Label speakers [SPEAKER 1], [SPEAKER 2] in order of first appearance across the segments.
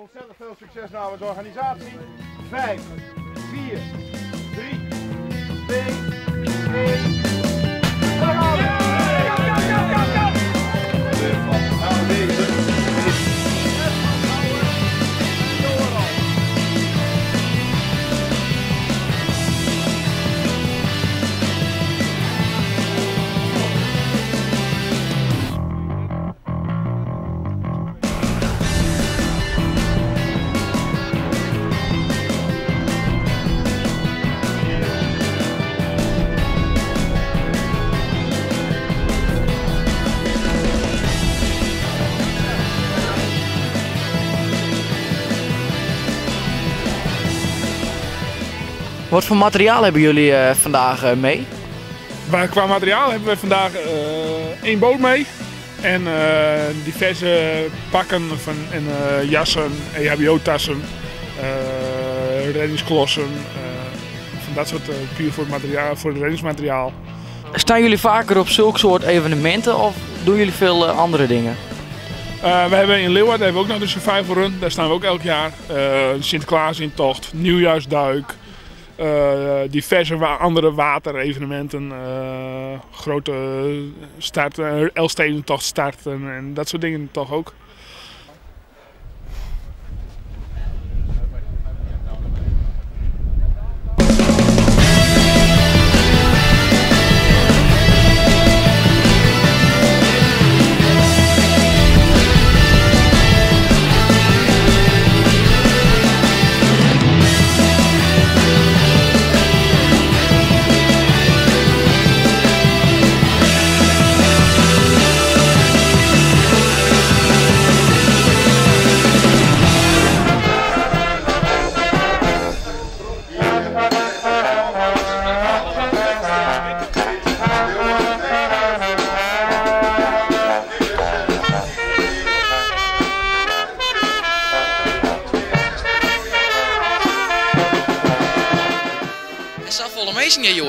[SPEAKER 1] Ontzettend veel succes namens de organisatie. 5, 4, 3, 2, 1. Daar gaan we!
[SPEAKER 2] Wat voor materiaal hebben jullie vandaag mee?
[SPEAKER 3] Qua materiaal hebben we vandaag 1 boot mee en diverse pakken van, en jassen, EHBO-tassen, reddingsklossen, van dat soort puur voor het materiaal, voor het reddingsmateriaal.
[SPEAKER 2] Staan jullie vaker op zulke soort evenementen of doen jullie veel andere dingen?
[SPEAKER 3] We hebben in Leeuwarden hebben we ook nog de Survival Run, daar staan we ook elk jaar. Sinterklaasintocht, nieuwjaarsduik. Diverse andere waterevenementen, grote starten, Elfstedentocht starten en dat soort dingen toch ook.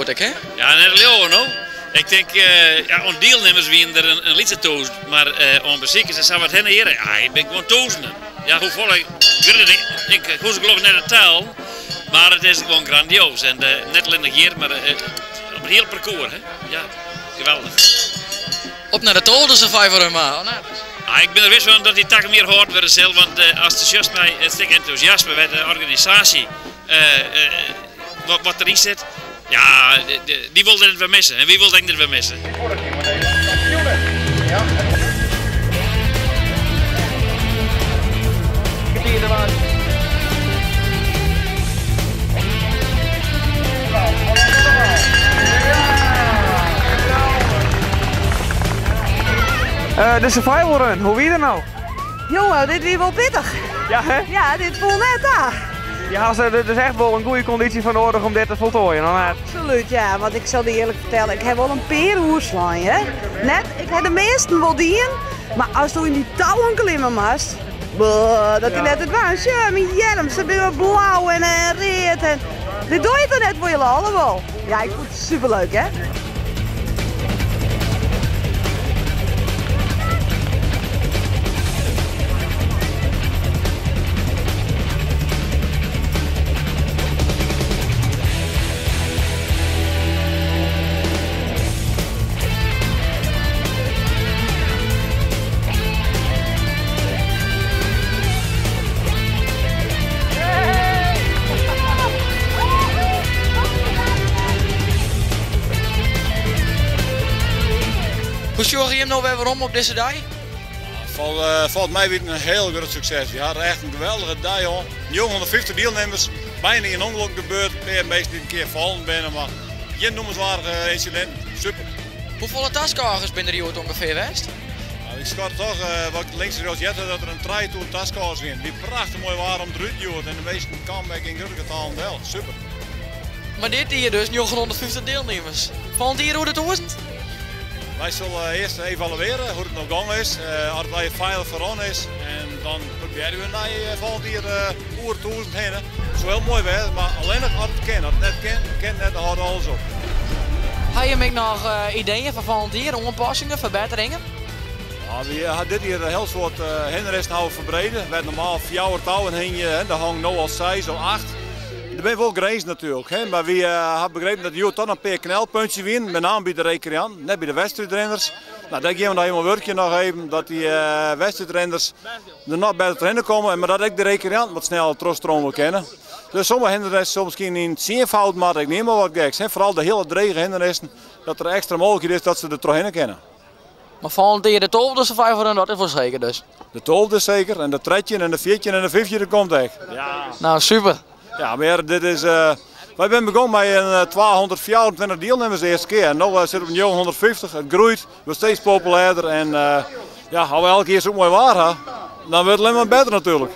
[SPEAKER 2] Hè?
[SPEAKER 4] Ja, net Leeuwen hoor. Ik denk, ja, om deelnemers wie er een liedje toast, maar om beziekers en zo wat hen heren, ja, ik ben gewoon toosenden. Ja, hoe vol ik, ik ik geloof net de taal, maar het is gewoon grandioos. En net alleen hier, maar op het hele parcours, hè. Ja, geweldig.
[SPEAKER 2] Op naar de Tolde Survival Run maar. Oh, nee.
[SPEAKER 4] Ah, ik ben er wist van dat die tak meer hoort worden zelf, want als de just mij het stuk enthousiasme bij de organisatie wat erin zit. Ja, die wilde het weer missen. En wie wilde het weer missen?
[SPEAKER 5] De Survival Run, hoe wie er nou?
[SPEAKER 6] Jongen, dit is wel pittig.
[SPEAKER 5] Ja, hè?
[SPEAKER 6] Ja, dit voelt net aan.
[SPEAKER 5] Je had er dus echt wel een goede conditie voor nodig om dit te voltooien, dan
[SPEAKER 6] Absoluut, ja. Want ik zal je eerlijk vertellen, ik heb wel een perenhoerslaan, hè. Net, ik heb de meesten wel dien, maar als je in die touwen klimmen moest, dat is net het was. Ja, mijn jerm, ze zijn blauw en rood en dit doe je toch net voor jullie allemaal. Ja, ik vond het superleuk, hè.
[SPEAKER 2] Hoe zorg je hem nou weer waarom op deze dag?
[SPEAKER 7] Valt mij weer een heel groot succes. We hadden echt een geweldige dag, hoor. 950 deelnemers, bijna een ongeluk gebeurd. Een meest een keer vallen binnen, maar geen noemenswaardige incident. Super.
[SPEAKER 2] Hoeveel taskagers binnen die ongeveer geweest?
[SPEAKER 7] Nou, ik schat toch, wat ik links en rechts jette, dat er een treitoer taskagers zijn. Die prachtig mooi waren om eruit te en de meesten kwamen in grote getalen wel. Super.
[SPEAKER 2] Maar dit hier dus, 950 deelnemers. Valt hier hoe het hoort?
[SPEAKER 7] Wij zullen eerst evalueren hoe het nog gang is, als het veilig vooraan is en dan proberen we naar volgend jaar oer 1000 heen. Het is wel heel mooi weer, maar alleen nog als het kan. Als het net kan, kan net, dan houdt alles op.
[SPEAKER 2] Heb je nog ideeën voor volgend jaar, aanpassingen, verbeteringen?
[SPEAKER 7] Wy ha dit jier in hiel soad hindernissen hawwe ferbrede. Wêr't normaal fjouwer touwen hingje, der hongen no al seis of acht. Der binne wol grinzen natuerlik, hè, mar wy ha begrepen dat der hjoed toch noch in pear knelpuntsjes wienen, met name by de rekreanten, net by de wedstriidrinners. Nou, dêr gean we noch even oan wurkjen noch even, dat dy wedstriidrinners der noch better trochhinne komme, mar dat ek de rekreanten wat sneller trochstrome kinne. Dus sommige hindernissen sil miskien yn tsienfoud moatte, ik neam mar wat geks, hè, foaral de hiele drege hindernissen, dat der ekstra mooglikheid is dat se der trochhinne kinne.
[SPEAKER 2] Mar folgjend jier de tolfde survival run, dat is wol seker dus.
[SPEAKER 7] De tolfde seker en de trettjin en de fjirtjin en de fyftjin, dat komt ek.
[SPEAKER 2] Nou, super.
[SPEAKER 7] Ja, mar dit is, wy binne begûn mei in 224 dielnimmers de earste kear en no sit it op 950. It groeit, wurdt steeds populêrder en ja, as we elk jier sok moai waar ha, dan wurdt it allinnich mar better natuerlik.